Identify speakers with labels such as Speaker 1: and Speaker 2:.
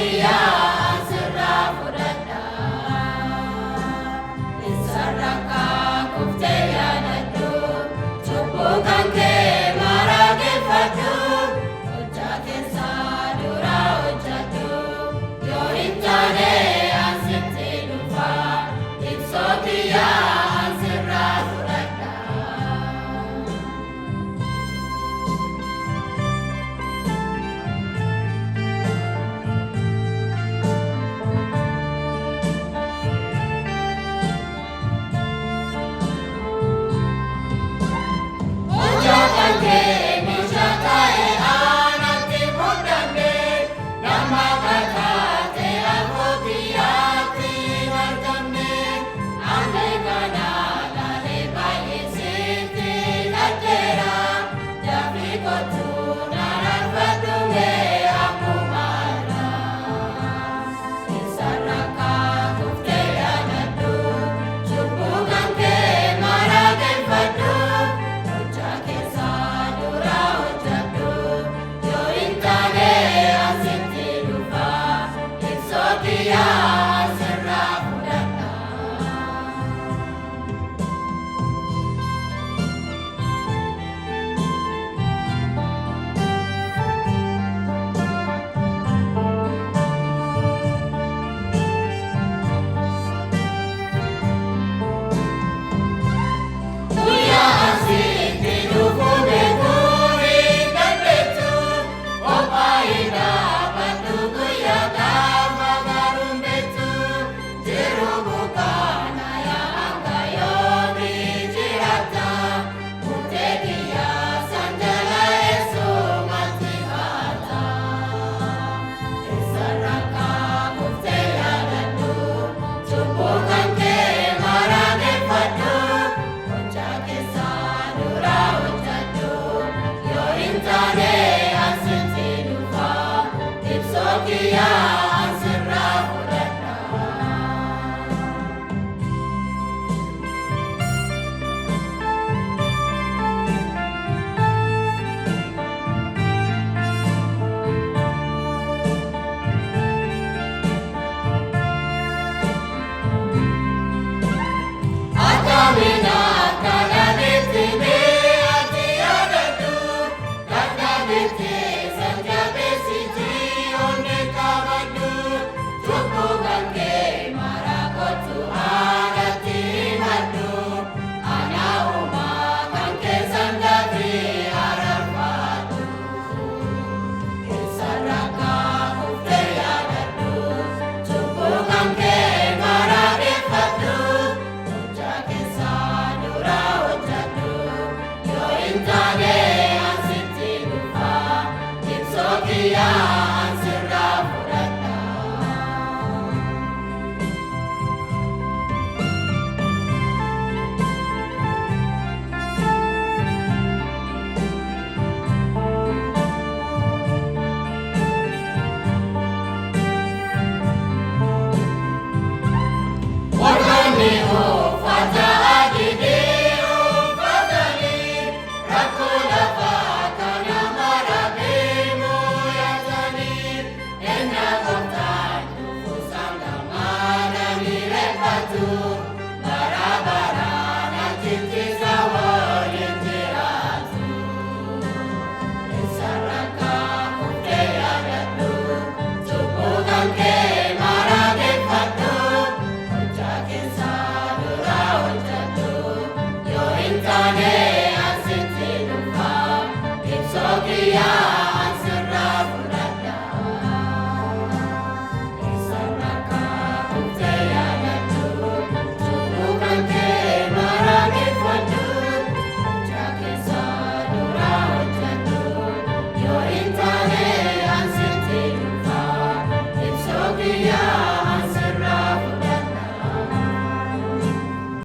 Speaker 1: kiyyaa sirraa fudhadha. Isarra kuftee yaadadhu, cubbuu kan kee maraa geeffadhu, hojjaa keessaa dura hojjadhu, yoo hin taane asitti dhufa, ibsoo kiyyaa sirraa fudhadha. Hojjaa kan kee meeshaa ta'e aanatti muddanne, nama kakaate afoo kiyyaatti hin argamne, ani kana laalee baay'ee sitti gaddeera, dafii kottu nararfadhu mee akkuma irraa. Isarra kuftee yaadadhu, cubbuu kan kee maraa geeffadhu, hojjaa keessaa dura hojjadhu, yoo hin taane asitti dhufa, ibsoo kiyyaa sirraa fudhadha. Guyyaa asitti dhufu beekuu hin dandeettu, qophaa'ee dhaabbadhu guyyaa gaafa garuu hin beektu, jiru bukaana yaa hanga yoomii jiraata, murtee kiyyaa san jala eessumatti baata. Isarra kuftee yaadadhu, cubbuu kan kee maraa geeffadhu, hojjaa keessaa dura hojjadhu, yoo hin taane asitti dhufa, ibsoo kiyyaa.